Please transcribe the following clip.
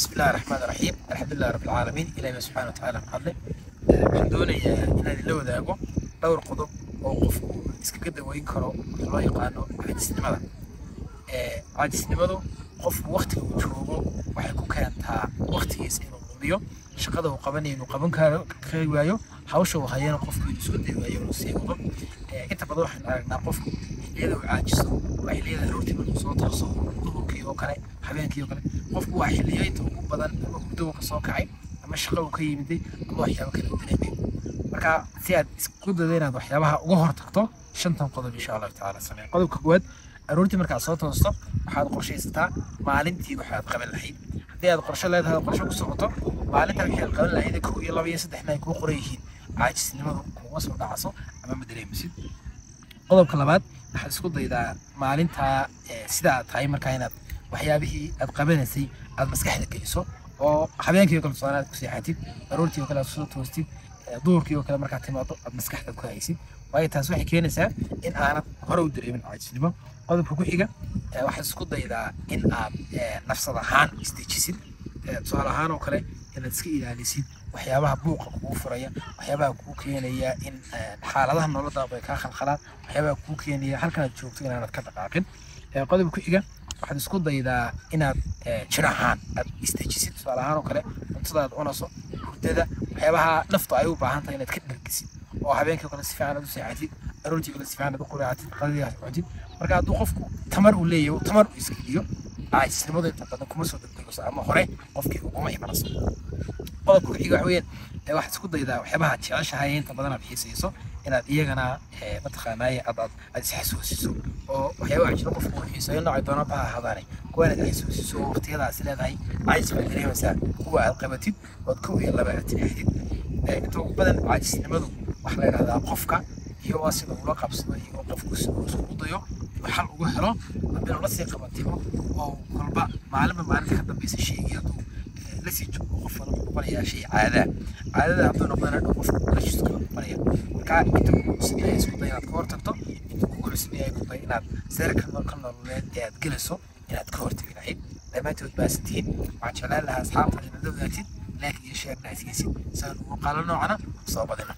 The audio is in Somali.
بسم الله الرحمن الرحيم، الحمد لله رب العالمين. Ilaahi subxaana watacaala mahadle. Waxaan doonayaa inaan ila wadaago dhowr qodob oo qofku iskaga daweyn karo waxa loo yaqaano caajisnimada. Caajisnimadu qofku waqtiga uu joogo waxay ku keentaa waqtigiisa inuu lumiyo, shaqada uu qabanayo inuu qaban karo kari waayo, hawsha uu hayana qofku inuu isku dayi waayo inuu sii wado. Inta badan waxaan aragnaa qofku xilliyada uu caajiso waa xilliyada aroortii markuu soo tooso, duhurkii oo kale, habeenkii oo kale. Qofku waa xilliyo inta ugu badan ama hurdo uu kasoo kacay ama shaqo uu ka yimiday ama waxyaabo kale uu dareemay. Marka si aad isku daydo inaad waxyaabaha uga hortagto, shantan qodob insha Allahu tacaala samee. Qodobka koowaad: aroortii markaad soo toosto waxaad qorshaysataa maalintii waxaad qaban lahayd. Haddii aad qorshe leedahay oo qorshe ku socoto, maalinta wixii aad qaban lahayd kow iyo laba iyo saddexna ay kuu qoran yihiin, caajisnimadu kuma soo dhacaso ama ma dareemisid. Qodobka labaad: waxaad isku daydaa maalintaa sida aad tahay markaa inaad waxyaabihii aad qabanaysay aad maskaxda geliso, oo habeenkii oo kale tusaale aad ku seexatid, aroortii oo kale aad soo toostid, duhurkii oo kale markaad timaado aad maskaxda ku haysid, waayo taas waxay keenaysaa in aanad hore u dareemin caajisnimo. Qodobka ku xiga: waxaad isku daydaa in aad nafsad ahaan isdejisid. Tusaale ahaan oo kale inaad iska ilaalisid waxyaabaha buuqa kugu furaya, waxyaabaha kugu keenaya in xaaladaha nolodaadu ay kaa khalkhalaan, waxyaabaha kugu keenaya halkan aad joogto inaanad ka dhaqaaqin. Qodobka ku xiga: waxaad isku daydaa inaad jir ahaan aad isdejisid. Tusaale ahaan oo kale cuntada aad cunayso, hurdada, waxyaabaha naftu ay u baahan tahay inaad ka dhergisid, oo habeenkii oo kale si fiican aad u seexatid, aroortii kale si fiican aad u quraacatid, qadadii aad cuntid. Marka hadduu qofku tamar uu leeyahay, tamar uu iskeliyo, caajisnimadu inta badan kuma soo degdegayso ama hore qofkii uguma imanayso. Qodobka ku xiga waxa weeyaan waxaad isku daydaa waxyaabaha aad jeceshahay inta badan aad xiisayso inaad iyagana mataqaanaaye aad isxasuusiso, oo waxyaabaha jira qofku uu xiiseeyo noocay doonaba ha ahaadaane, kuwa inaad isxasuusiso oo waqtiyadaas leedahay caajis baad dareemaysaa kuwa aad qabatid ood kow iyo laba aad tidhaahdid. Inta ugu badan caajisnimadu waxaa la yidhahdaa qofka iyo waa sida ula qabsado iyo qofku si uu iskugu dayo inuu xal ugu helo ama inuu lasii qabatimo, oo kolba maalinba maalinta ka dambeysa sheegay hadduu lasii joogo qof wala wuxuu noqonayaa shay caada. Caadada hadduu noqdana dhow qofku lashiisu kala noqonaya. Marka inta kugu cusub yahay isku day inaad ka hortagto, inta kugu cusub yahay ku day inaad seerka ka nololeed ee aad gelayso inaad ka hortagi lahayd. Dhammaantood baasantihiin. Waxaan jeclaan lahaa asxaabta inaad la wadaagtid, like iyo share na aad siisid, si aan muuqaalo noocana soo badino.